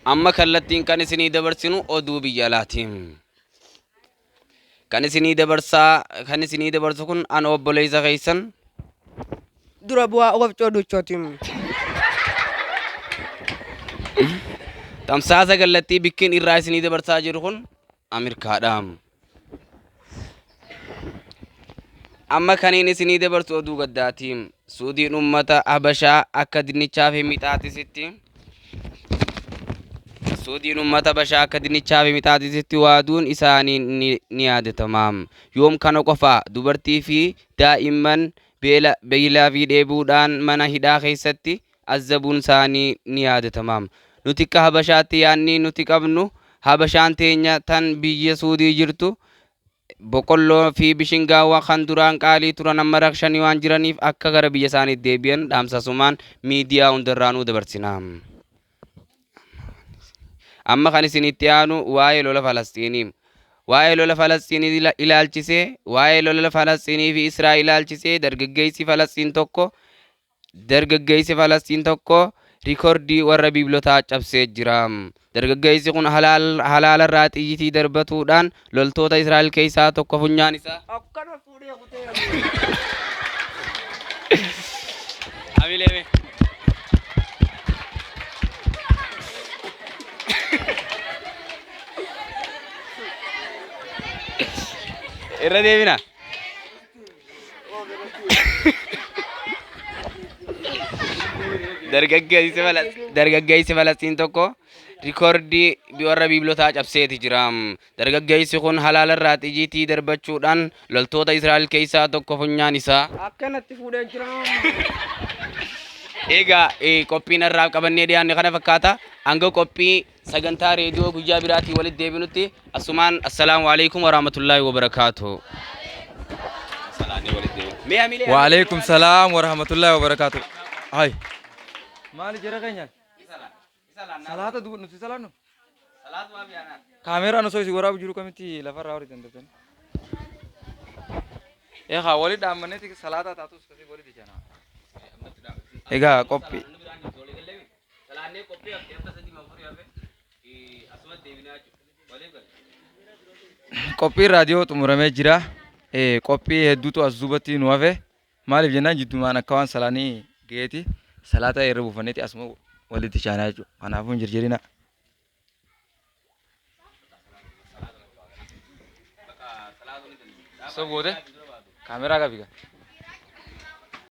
Amma kallattiin kan isinii dabarsinu oduu biyya alaati. Kan isinii dabarsaa kan isinii dabarsu kun an obboleessa keessan Dura bu'aa wafcoo duuchooti. Tamsaasa kallattii bikkiin irraa isinii dabarsaa jiru kun Amirkaadha. Amma kaniin isinii dabarsu oduu gaddaati. Suudiin ummata Habashaa akka dinnichaa fi mixaaxisitti Suudiin ummata Habashaa akka dinnichaa fi mixaaxisitti waaduun isaanii ni yaadatama. Yoom kana qofa dubartii fi daa'imman beela beelaa fi dheebuudhaan mana hidhaa keessatti azzabuun isaanii ni yaadatama. Nuti akka Habashaatti yaadni nuti qabnu Habashaan teenya tan biyya Suudii jirtu boqqolloo fi bishingaawwan kan duraan qaalii turan amma rakshanii waan jiraniif akka gara biyya isaaniitti deebi'an dhaamsasumaan miidiyaa hundarraanuu dabarsina. Amma kan isinitti aanu waa'ee lola Falasxiinii. Waa'ee lola Falasxiinii ilaalchisee, waa'ee lola Falasxiinii fi Israa'el ilaalchisee dargaggeessi Falasxiin tokko Dargaggeessi Falasxiin tokko rikordii warra biiblotaa cabsee jira. Dargaggeessi kun halaalarraa xiyyitii darbatuudhaan loltoota Israa'el keessaa tokko funyaan isaa Akkana fuudhee kutee. Hamilee mee. Irra deebina. Dargaggeessi Falasxiin tokko rikoordii warra biiblotaa cabseeti jira. Dargaggeessi kun halaalarraa xiyyiitii darbachuudhaan loltoota Israa'el keessaa tokko funyaan isaa Akkanatti fuudhee jira. Egaa qophiin har'aaf qabannee dhiyaanne kana fakkaata. Hanga qophii sagantaa reediyoo guyyaa biraatiin walitti deebinutti asumaan assalaamu alaikum warahmatullaahi wabarakaatu. Mee hamilee. Waalaikum salaam warahmatullahi wabarakatuh. Hay. Maali jara keenya? Salaata dubu nuti salaannu? Kaameeraan osoo isin waraabu jiru kamitti lafarraa horii dandeettan? Eegaa wali dhaammanneeti salaata taatus kasii wali dijana. Egaa qophii. Salaannee qophii haftee hafta sadii afurii hafe asumatti deebinaa jechuudha. Waliif galle. Qophiin raadiyoo xumuramee jira. Qophii hedduutu as duubatti nu hafe. Maaliif jennaan jiddumaan akka waan salaanii ga'eeti salaata irra buufanneeti asuma walitti chaanaa jechuudha. Kanaafuu hin jirjirinaa. Stop goote? Kaameraa qabi gaa.